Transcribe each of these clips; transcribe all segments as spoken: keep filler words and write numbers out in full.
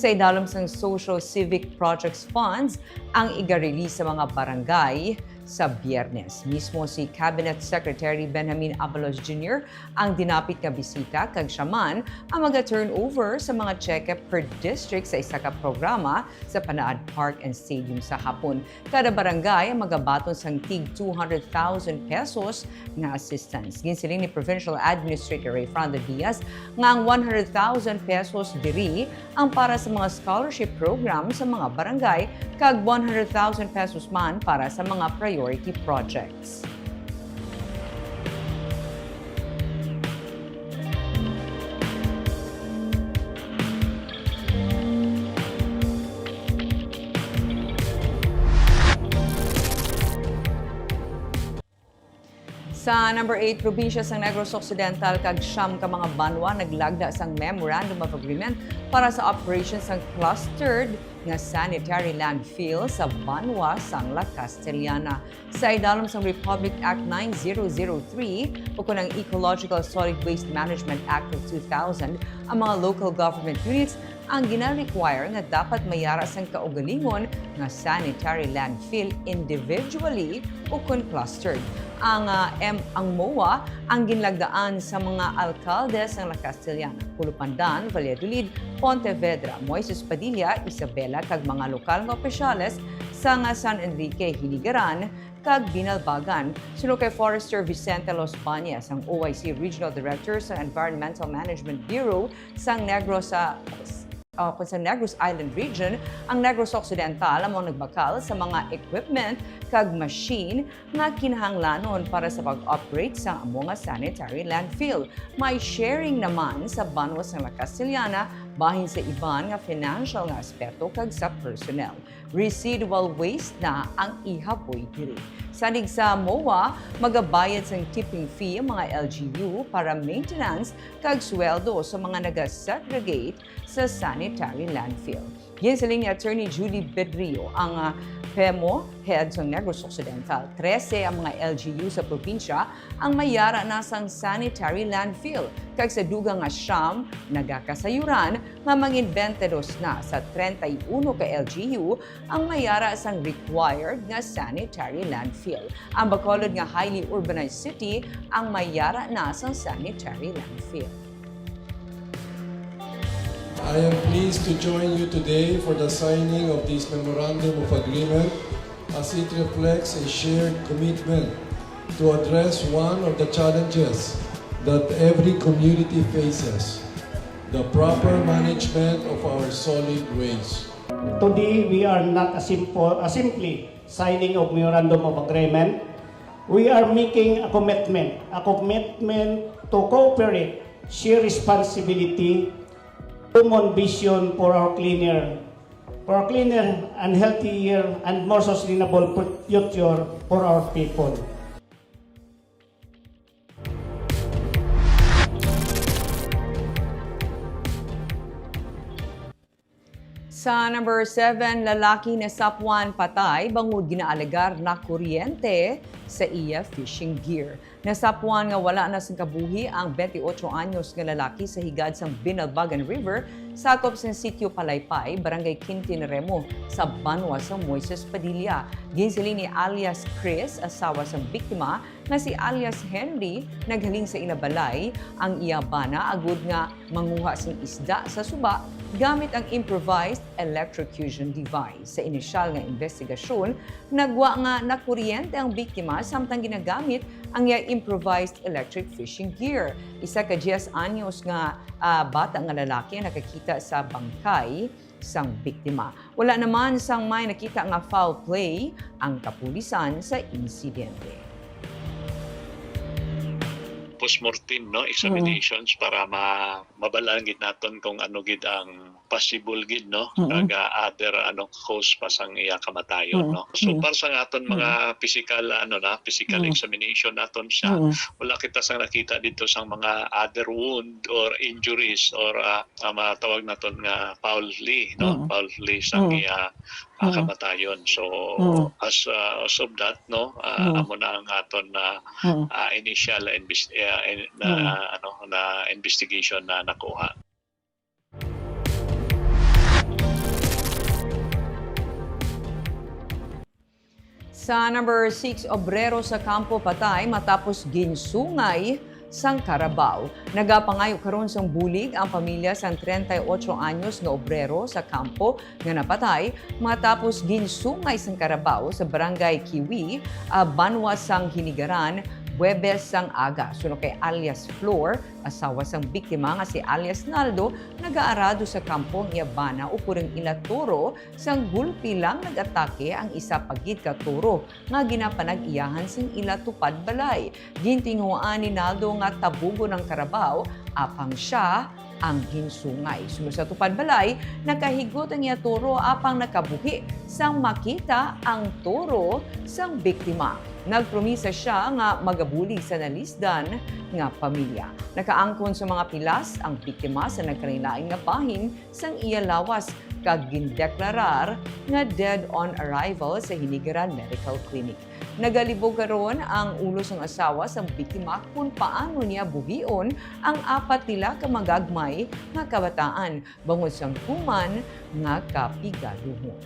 Sa idalom sang Social Civic Projects Funds ang iga-release sa mga barangay sa Biyernes. Mismo si Cabinet Secretary Benjamin Abalos Junior ang dinapit nga bisita, kag siya man ang maga-turnover sa mga cheque per district sa isa ka programa sa Panaad Park and Stadium sa hapon. Kada barangay ang magabaton sang tig two hundred thousand pesos nga assistance. Ginsiling ni Provincial Administrator Rayfrando Diaz nga ang one hundred thousand pesos diri ang para sa mga scholarship program sa mga barangay, kag one hundred thousand pesos man para sa mga priority projects. Sa number eight, probinsya sang Negros Occidental kag siyam ka mga banwa naglagda sang Memorandum of Agreement para sa operation sang clustered nga sanitary landfill sa banwa sang La Castellana. Sa idalom sang Republic Act nine zero zero three, ukon ang Ecological Solid Waste Management Act of two thousand, ang mga local government units ang gina-require nga dapat mayara sang kaugalingon nga sanitary landfill individually ukon clustered. Ang, ah, M-, ang MOA ang ginlagdaan sa mga alkalde sang La Castellana, Culupandan, Valladolid, Pontevedra, Moises Padilla, Isabela, kag mga lokal nga opisyales sang San Enrique, Hinigaran, kag Binalbagan. Suno kay Forester Vicente Los Bañez, ang O I C Regional Director sa Environmental Management Bureau sang Negros sa, ah, kung sa Negros Island Region, ang Negros Occidental amo ang nagbakal sa mga equipment kag machine nga kinahanglanon para sa pag-operate sa amo nga sanitary landfill. May sharing naman sa banwa sang La Castellana bahin sa iban nga financial nga aspeto kag sa personnel. Residual waste na ang ihaboy diri. Sanig sa MOA, magabayad sang tipping fee ang mga L G U para maintenance kag sweldo sa mga naga-segregate sa sanitary landfill. Ginsiling ni Attorney Judy Bedrio, ang, ah, PEMO head sang Negros Occidental. Trese ang mga L G U sa probinsya ang may yara na sang sanitary landfill, kag sa dugang nga siyam nagakasayuran nga mangin bente dos na sa treinta y uno ka L G U ang may yara sang required nga sanitary landfill. Ang Bacolod nga highly urbanized city ang may yara na sang sanitary landfill. I am pleased to join you today for the signing of this Memorandum of Agreement, as it reflects a shared commitment to address one of the challenges that every community faces, the proper management of our solid waste. Today, we are not a simple, a simply signing of Memorandum of Agreement. We are making a commitment, a commitment to cooperate, share responsibility, common vision for our cleaner, for a cleaner and healthier and more sustainable fu-, future for our people. Sa number seven, lalaki nasapwan patay bangod ginaalegar nakuryente sa iya fishing gear. Nasapwan nga wala na sang kabuhi ang twenty-eight anyos nga lalaki sa higad sang Binalbagan River, sakop sang Sitio Palaypay, Barangay Quintin Remo, sa banwa sa Moises Padilla. Ginsiling ni alias Chris, asawa sang biktima, nga si alias Henry, naghalin sa ila balay ang iya bana agud nga manguha sing isda sa suba gamit ang improvised electrocution device. Sa inisyal nga imbestigasyon, nagwa nga nakuryente ang biktima samtang ginagamit ang iya improvised electric fishing gear. Isa ka diyes anyos nga, ah, bata nga lalaki ang nakakita sa bangkay sang biktima. Wala naman sang may nakita nga foul play ang kapulisan sa insidente. Postmortem, no, examinations para ma mabal-an gid naton kung ano gid ang possible gid, no, nga other, ano, cause pa sang iya kamatayon, no. So para sa aton mga physical, ano na, physical examination naton siya, wala kita sang nakita dito sang mga other wound or injuries or, ah, ah, matawag naton nga foully, no, foully sang iya, ah, kamatayon. So as, ah, as of that, no, ah, amo na ang aton na, ah, initial na, invest- ah, in- na, ano, na investigation na nakuha. Sa number six, obrero sa kampo patay matapos ginsungay sang karabaw. Nagapangayo karon sang bulig ang pamilya sang treinta y ocho anyos nga obrero sa kampo nga napatay matapos ginsungay sang karabaw sa Barangay Kiwi, ah, banwa sang Hinigaran, Huwebes sang aga. Suno kay alias Flor, asawa sang biktima nga si alias Naldo, nagaarado sa kampo ang iya bana ukon ang ila toro, sang gulpi lang nag-atake ang isa pa gid ka toro nga ginapanag-iyahan sang ila tupad balay. Gintinguhaan ni Naldo nga tabugon ang karabaw, apang sia ang ginsungay. Suno sa tupad balay, nakahigot ang iya toro apang nakabuhi sang makita ang toro sang biktima. Nagpromisa sia nga magabulig sa nalisdan nga pamilya. Nakaangkon sa mga pilas ang biktima sa nagkalainlain nga bahin sang iya lawas kag gindeklarar nga dead on arrival sa Hinigaran Medical Clinic. Nagalibog karon ang ulo sang asawa sang biktima kon paano niya buhion ang apat nila ka magagmay nga kabataan bangod sang human nga kapigaluhon.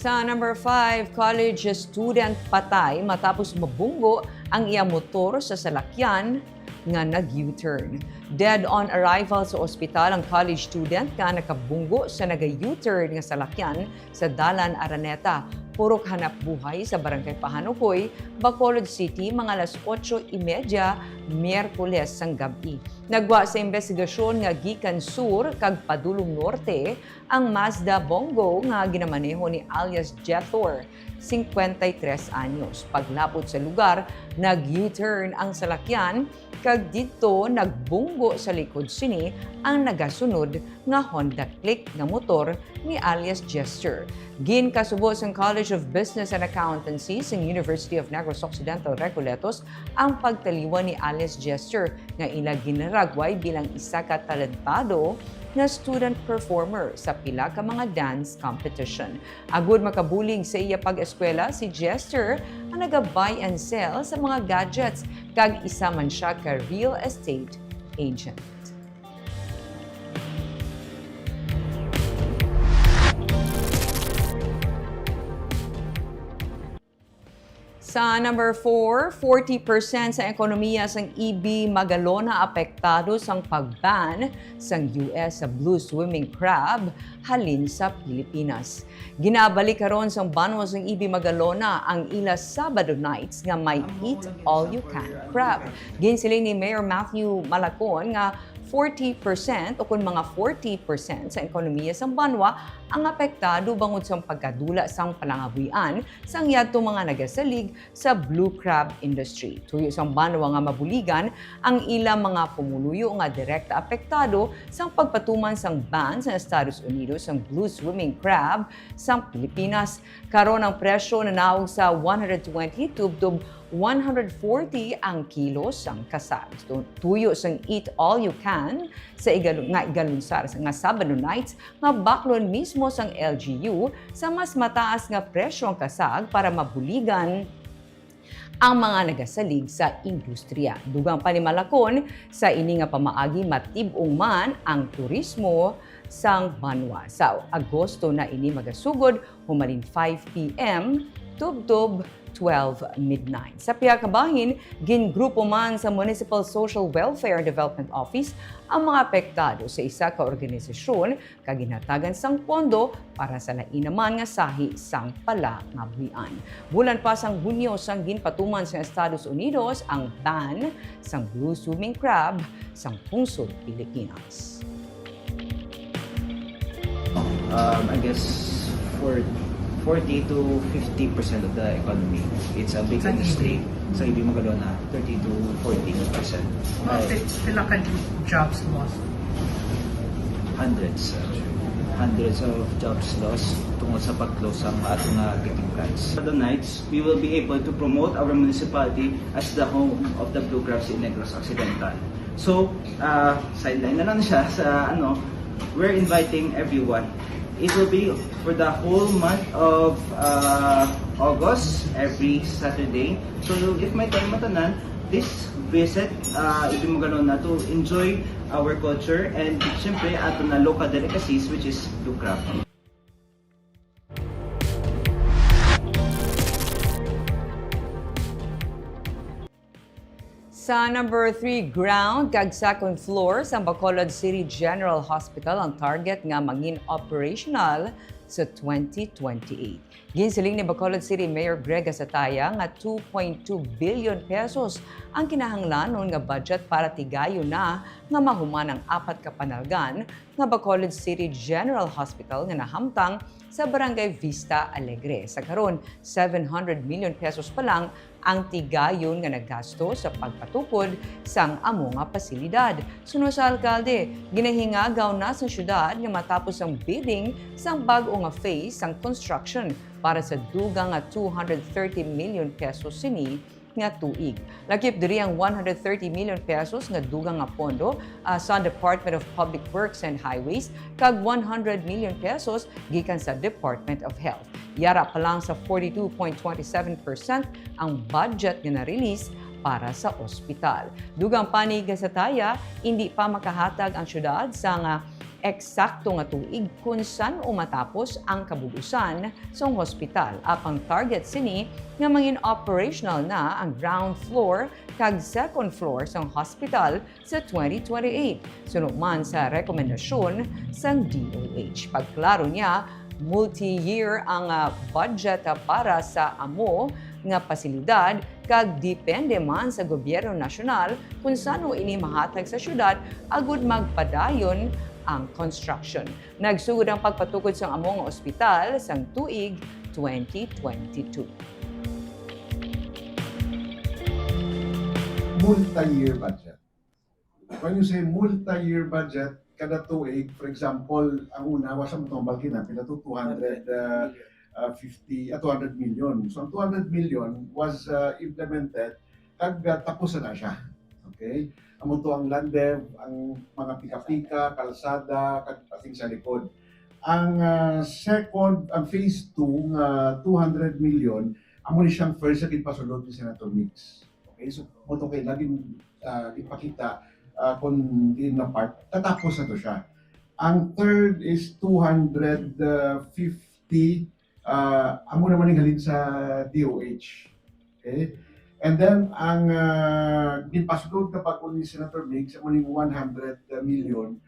Sa number five, college student patay matapos mabunggo ang iya motor sa salakyan nga nag-U-turn. Dead on arrival sa ospital ang college student nga nakabunggo sa naga-U-turn nga salakyan sa Dalan Araneta, Purok Hanapbuhay sa Barangay Pahanukoy, Bacolod City, mga alas otso y media, Miyerkules sang gab-i. Nagwa sa imbestigasyon nga gikan sur kag padulong norte ang Mazda Bongo nga ginamaneho ni alias Jethor, cincuenta y tres anyos. Paglapot sa lugar, nag-U-turn ang salakyan kag didto nagbunggo sa likod sini ang nagasunod nga Honda Click nga motor ni alias Jester. Ginkasubo sang College of Business and Accountancy sang University of Negros Occidental Recoletos ang pagtaliwan ni alias Jester nga ila ginaragway bilang isa ka talentado nga student performer sa pila ka mga dance competition. Agud makabulig sa iya pag-eskwela, si Jester ang naga-buy and sell sa mga gadgets, kag isa man sia ka real estate agent. Sa number four, forty percent sa ekonomiya sang E B Magalona apektado sang pag-ban sang U S sa blue swimming crab halin sa Pilipinas. Ginabalik karon sang banwa sang E B Magalona ang ila Sabado nights nga may eat all you can crab. Ginsiling ni Mayor Matthew Malacon nga forty percent o kon mga forty percent sa ekonomiya sang banwa ang apektado bangod sang pagkadula sang palangabuy-an sang yadto mga nagasalig sa blue crab industry. Tuyo sang banwa nga mabuligan ang ila mga pumuluyo nga direkta apektado sang pagpatuman sang ban sa Estados Unidos sang blue swimming crab sang Pilipinas. Karon ang presyo nanaog sa one hundred twenty tubtob one hundred forty ang kilo sang kasag. Tu-, tuyo sang eat all you can sa igal-, nga igalunsar nga Sabado nights nga baklon mismo sang L G U sa mas mataas nga presyo ang kasag para mabuligan ang mga nagasalig sa industriya. Dugang pa ni Malacon, sa ini nga pamaagi matib-ong man ang turismo sang banwa. Sa Agosto na ini magasugod, humalin five P M tubtob twelve midnight. Sa pihak bahin, gingrupo man sa Municipal Social Welfare and Development Office ang mga apektado sa isa ka organisasyon kag ginhatagan sang pondo para sa lain naman nga sahi sang palangabuy-an. Bulan pa sang Hunyo sang ginpatuman sa Estados Unidos ang ban sang blue swimming crab sang pungsod Pilipinas. Um, I guess for forty to fifty percent of the economy, it's a big Sa industry. Sa E B Magalona, thirty to forty percent. Mga pi- pila ka jobs lost? Hundreds, actually. Hundreds of jobs lost tungod sa pag-close sa mga ato nga picking plants. For the nights, we will be able to promote our municipality as the home of the blue crabs in Negros Occidental. So, uh, sideline na lang siya sa ano, we're inviting everyone. It will be for the whole month of uh, August, every Saturday. So, if may time mo tanan, Please visit, uh, Ibimugano na to enjoy our culture and siyempre ato na local delicacies, which is Dukrap. Sa number three ground kag second floor sang Bacolod City General Hospital ang target nga mangin operational sa twenty twenty-eight. Ginsiling ni Bacolod City Mayor Greg Gasataya nga two point two billion pesos ang kinahanglanon nga budget para tigayon na nga mahuman ang apat ka panalgan nga Bacolod City General Hospital nga nahamtang sa Barangay Vista Alegre. Sa karon, seven hundred million pesos pa lang ang tigayon nga nagasto sa pagpatukod sang amo nga pasilidad. Suno sa alkalde, ginahingagaw na sa syudad nga matapos ang bidding sang bag-o nga phase sang construction para sa dugang nga two hundred thirty million pesos sini nga tuig. Lakip diri ang one hundred thirty million pesos nga dugang nga pondo, ah, sa Department of Public Works and Highways kag one hundred million pesos gikan sa Department of Health. Yara pa lang sa forty-two point twenty seven percent ang budget nga na-release para sa ospital. Dugang pa ni Gasataya, indi pa makahatag ang syudad sang eksakto nga tuig kon san-o matapos ang kabug-usan sang hospital. Apang target sini nga mangin operational na ang ground floor kag second floor sang hospital sa twenty twenty-eight, suno man sa rekomendasyon sang D O H. Pagklaro niya, multi-year ang, ah, budget, ah, para sa amo nga pasilidad kag depende man sa gobyerno nasyonal kon san-o ini mahatag sa syudad agud magpadayon ang construction. Nagsugod ang pagpatukod sang amo nga ospital sang tuig twenty twenty-two. Multi-year budget. When you say multi-year budget, kada tuig, for example, ang una, wa sa matumbal kina, pila to, two hundred, uh, uh, fifty, uh, two hundred million. So, ang two hundred million was, uh, implemented, kag, uh, tapos na siya. Okay? Amo to ang land dev, ang mga pika-pika, kalsada, kag ating sa likod. Ang, uh, second, ang phase two nga two hundred million, amo ni siyang first sa ginpasulod ni Senator Mix. Okay, so mo to kay lagi, ah, ipakita, ah, kung diin na part, tatapos na to siya. Ang third is two hundred fifty, ah, amo naman yung halin sa D O H. Okay? And then, ang, ah, ginpasulod na bago ni Senator Mix, amo yung one hundred million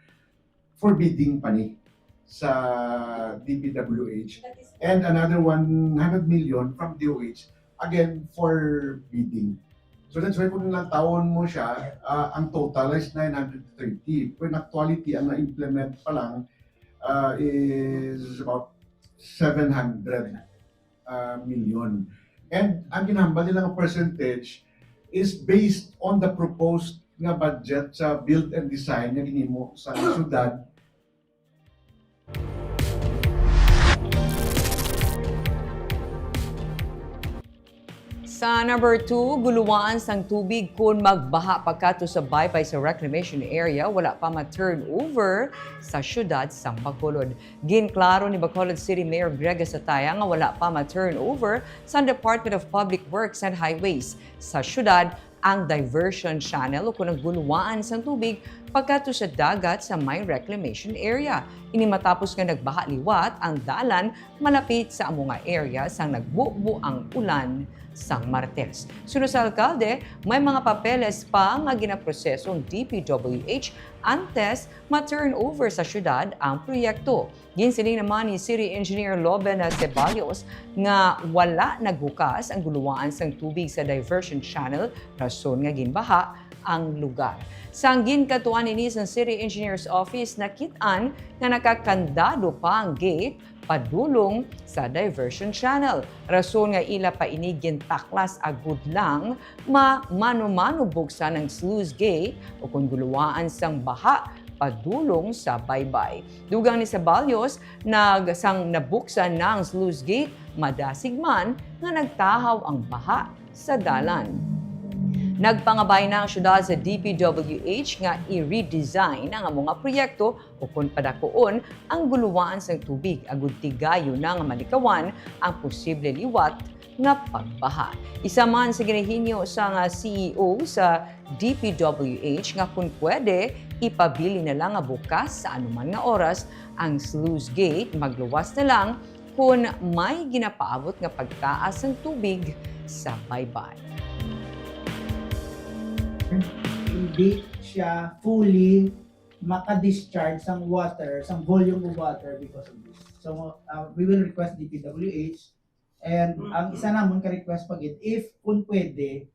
for bidding pa ni sa D P W H and another one hundred million from D O H, again, for bidding. So that's why kung natawon mo siya, ah, ang total is nine hundred thirty. Pero in actuality, ang na-implement pa lang, ah, is about seven hundred, ah, million. And ang ginhambal nila nga percentage is based on the proposed nga budget sa build and design nga ginhimo sa syudad. Sa number two, guluwaan sang tubig kon magbaha pagkadto sa baybay sa reclamation area, wala pa ma-turn over sa syudad sang Bacolod. Ginklaro ni Bacolod City Mayor Greg Gasataya nga wala pa ma-turn over sa Department of Public Works and Highways sa syudad ang diversion channel o kon ang guluwaan sang tubig pagkadto sa dagat sa may reclamation area. Ini matapos nga nagbaha liwat ang dalan malapit sa amo nga area sang nagbubo ang ulan sang Martes. Suno sa alkalde, may mga papeles pa nga ginaproseso ang D P W H antes ma-turn over sa syudad ang proyekto. Ginsiling naman ni City Engineer Loben Ceballos nga wala naghukas ang guluwaan sang tubig sa diversion channel rason nga ginbaha ang lugar. Sang ginkadtuan ini sang City Engineer's Office, nakit-an nga nakakandado pa ang gate padulong sa diversion channel. Rason nga ila pa ini gintaklas agud lang mamano-mano buksan ang sluice gate o kon guluwaan sang baha padulong sa baybay. Dugang ni Ceballos, nag sang nabuksan na ang sluice gate, madasig man nga nagtahaw ang baha sa dalan. Nagpangabay na ang syudad sa D P W H nga i-redesign ang amo nga proyekto o kon padakuon ang guluwaan sang tubig agud tigayon na nga malikawan ang posible liwat nga pagbaha. Isa man sa ginahinyo sang C E O sa D P W H nga kun pwede, ipabilin na lang nga bukas sa anuman nga oras ang sluice gate, magluwas na lang kon may ginapaabot nga pagtaas sang tubig sa baybay. Hindi siya fully maka-discharge sang water, sang volume of water because of this. So, uh, we will request D P W H. And ang isa namon ka request pa gid, if kung pwede,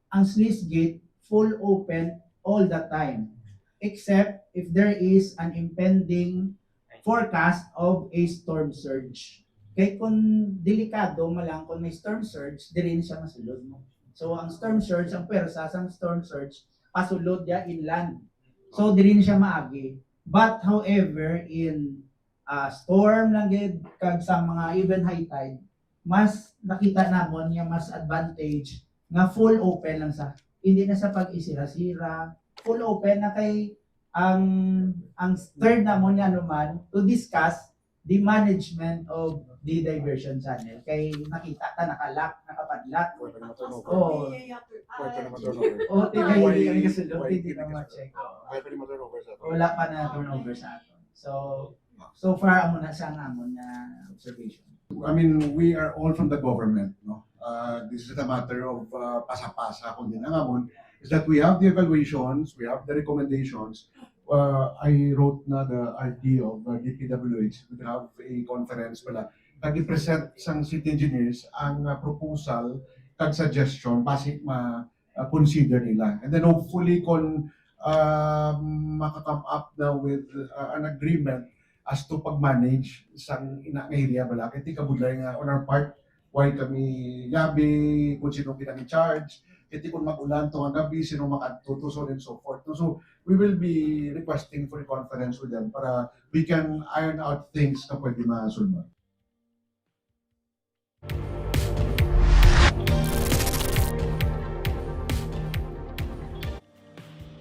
ang sluice gate full open all the time, except if there is an impending forecast of a storm surge. Kay kung delikado man lang kung may storm surge, diri na siya masulod mo. So, ang storm surge, ang pwersa sang storm surge, pasulod ya inland. So, diri na siya maagi. But, however, in uh, storm lang gid, kag sa mga even high tide, mas nakita namon nga mas advantage nga full open lang sa, hindi na sa pag-isira-sira, full open na kay ang ang third namon nga naman to discuss the management of the diversion channel kay nakita ta naka-lock, nakapadlock. Pwede na Oo. Pwede na ma-turnover. O, di ba hindi kami kasulod, hindi na ma-check. Oo. Pwede na ma-turnover sa Wala pa na turnover sa aton. So, so far, amo na siya ang amon nga observation. I mean, we are all from the government, no? Uh, this is a matter of uh, pasa-pasa, kung din ang amon, is that we have the evaluations, we have the recommendations. Uh, I wrote na the R D of uh, D P W H, we have a conference pala, nag-present sang city engineers ang uh, proposal kag suggestion, basi ma uh, consider nila. And then hopefully kung uh, maka-come up na with uh, an agreement as to pag-manage sang ina nga area bala. Kay ti kabudlay nga on our part, why kami gabi, kung sino kinang in charge, kay ti kung mag-ulan to nga gabi, sino makadto to, so on and so forth. No? So we will be requesting for a conference with them para we can iron out things na pwede masulbad.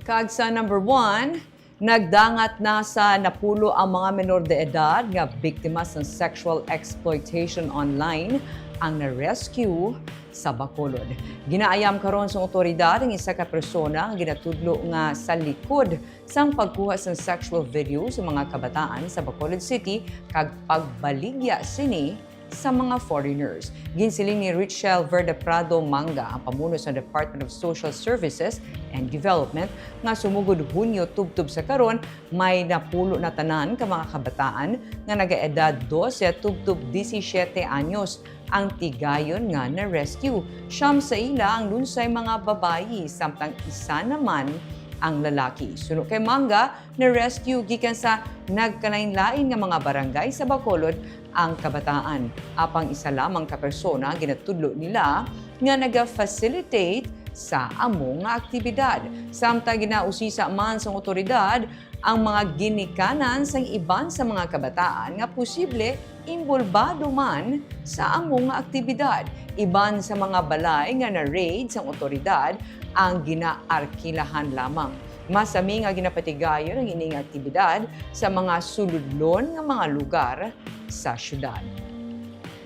Kag sa number one, nagdangat na sa napulo ang mga menor de edad nga biktima sang sexual exploitation online ang na-rescue sa Bacolod. Ginaayam karon sang otoridad ang isa ka persona nga ginatudlo nga sa likod sang pagkuha sang sexual video sa mga kabataan sa Bacolod City kag pagbaligya sini sa mga foreigners. Ginsiling ni Richelle Verde Prado Manga, ang pamuno sa Department of Social Services and Development, nga sumugod Hunyo tubtob sa karon, may napulo na tanan ka mga kabataan nga nagaedad dose tubtob disisiete anyos ang tigayon nga na-rescue. Siyam sa ila ang lunsay mga babayi, samtang isa naman ang lalaki. Suno kay Manga, na-rescue gikan sa nagkalain-lain nga mga barangay sa Bacolod ang kabataan. Apang isa lamang ka persona ginatudlo nila nga naga-facilitate sa amo nga aktibidad. Samtang ginausisa man sang otoridad ang mga ginikanan sang iban sa mga kabataan nga posible inbolbado man sa amo nga aktibidad. Iban sa mga balay nga na-raid sang otoridad ang ginaarkilahan lamang. Masami nga ginapatigayon ang ining aktibidad sa mga suludlon nga mga lugar sa syudad.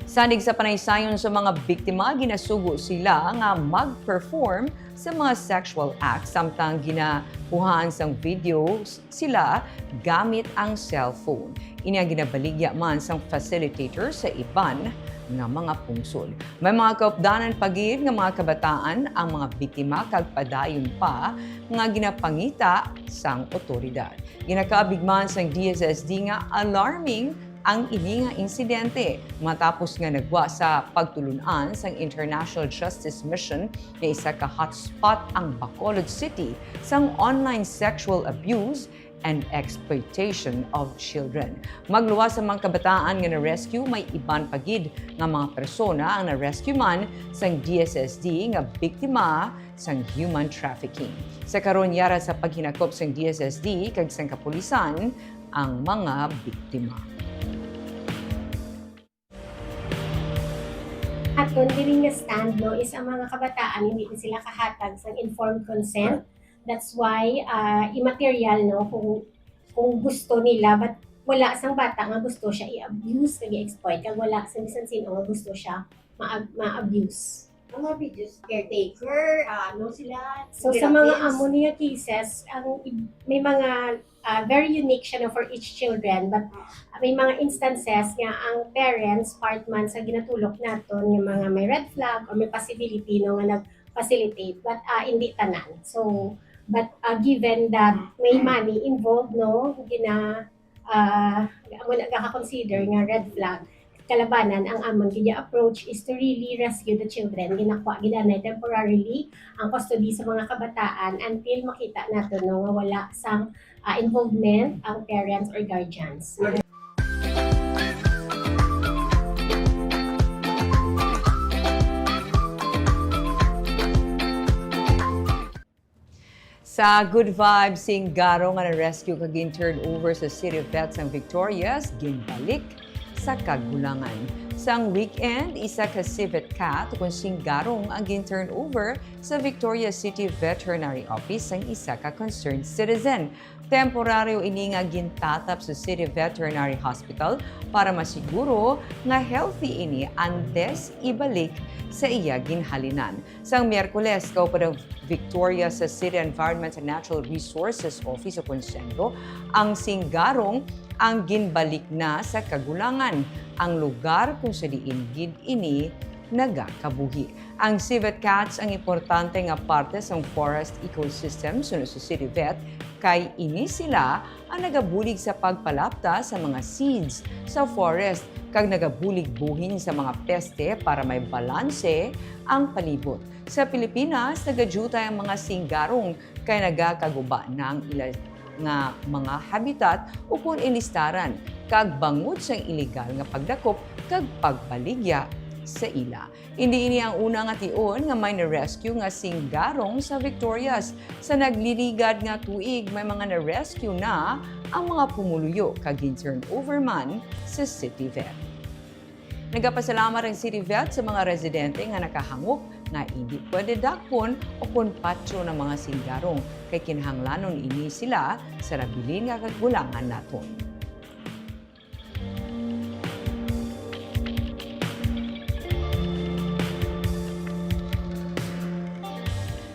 Sanig sa panaysayon sa mga biktima, ginasugo sila nga mag-perform sa mga sexual acts samtang ginakuhaan sang videos sila gamit ang cellphone. Ini ang ginabaligya man sang facilitator sa iban nga mga pungsod. May mga kaupdanan pa gid nga mga kabataan ang mga biktima kag padayon pa nga ginapangita sang otoridad. Ginakaabig man sang D S S D nga alarming ang ini nga insidente matapos nga nagwa sa pagtulun-an sang International Justice Mission nga isa ka hotspot ang Bacolod City sang online sexual abuse and exploitation of children. Magluwas sa mga kabataan nga na-rescue, may iban pa gid nga mga persona ang na-rescue man sang D S S D nga biktima sang human trafficking. Sa karon, yara sa paghinakop sang D S S D kag sang kapulisan ang mga biktima. Aton diri nga stand, no, is ang mga kabataan hindi na sila kahatag sang informed consent. That's why uh, immaterial, no, kung kung gusto nila, but wala sang bata nga gusto siya i-abuse kag i-exploit, kag wala sang bisan sino nga gusto siya ma-, ma-abuse. Ang mga videos, caretaker, ah, ano sila? So, sa mga amo niya cases, ang ib- may mga ah, very unique siya, no, for each children, but may mga instances nga ang parents, part man sa ginatulok naton nga mga may red flag or may possibility, no, nga nag-facilitate, but ah, hindi tanan. So, but ah, given that may money involved, no, gina ah, amo na gaka-consider nga red flag kalabanan. Ang amon gid approach is to really rescue the children. Ginakuha gid anay temporarily ang custody sa mga kabataan until makita nato, no, nga wala sang ah, involvement ang parents or guardians. Sa Good Vibes, singgarong nga na-rescue kag gin-turn over sa City Vet sang Victorias, ginbalik sa kagulangan. Sang weekend, isa ka civet cat ukon singgarong ang gin-turn over sa Victorias City Veterinary Office sang isa ka concerned citizen. Temporaryo ini nga gintatap sa City Veterinary Hospital para masiguro nga healthy ini antes ibalik sa iya ginhalinan. Sang Miyerkules, kauban ang Victorias City Environment and Natural Resources Office o CENRO, ang singgarong ang ginbalik na sa kagulangan, ang lugar kung sa diin gid ini nagakabuhi. Ang civet cats ang importante nga parte sang forest ecosystem suno sa City Vet, kay ini sila ang nagabulig sa pagpalapta sa mga seeds sa forest kag nagabulig buhin sa mga peste para may balanse ang palibot. Sa Pilipinas, nagadiutay ang mga singgarong kay nagakaguba na ang ila nga mga habitat ukon ilistaran kag bangod sang iligal nga pagdakop kag pagbaligya sa ila. Indi ini ang una nga tion nga may na-rescue nga singgarong sa Victorias. Sa nagliligad nga tuig, may mga na-rescue na ang mga pumuluyo kag gin-turn over man sa City Vet. Nagapasalamat ang City Vet sa mga residente nga nakahangop nga indi pwede dakpon o kon patyon ang mga singgarong, kay kinahanglanon ini sila sa nabilin nga kagulangan naton.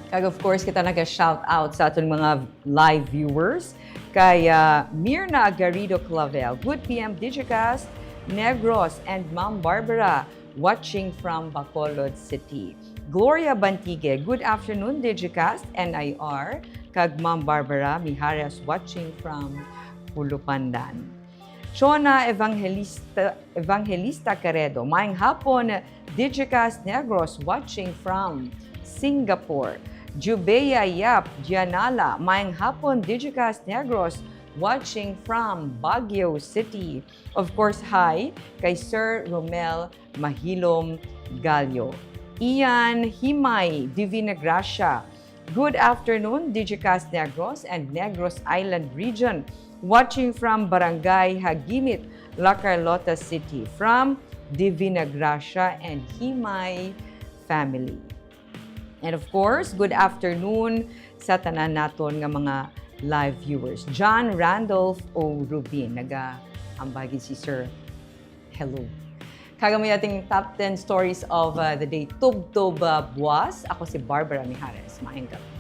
Kag of course, kita naga-shout out sa aton mga live viewers. Kay ah, Mirna Garrido Clavel, "Good P M Digicast, Negros and Ma'am Barbara, watching from Bacolod City." Gloria Bantigue, "Good afternoon, Digicast and I R." Kag Ma'am Barbara Mijares, watching from Pulupandan. Chona Evangelista, Evangelista Caredo, "Maayong hapon, Digicast Negros, watching from Singapore." Jubeya Yap Gianala, "Maayong hapon, Digicast Negros, watching from Baguio City." Of course, hi kay Sir Romel Mahilom Gallo. Ian Himay Divina Gracia, "Good afternoon, Digicast Negros and Negros Island Region. Watching from Barangay Hagimit, La Carlota City, from Divina Gracia and Himay family." And of course, good afternoon sa tanan naton nga mga live viewers. John Randolph O. Rubin, naga-ambagi si Sir. Hello. Kag amo ating top ten stories of uh, the day, tubtob uh, buwas. Ako si Barbara Mijares. Maayong gabi.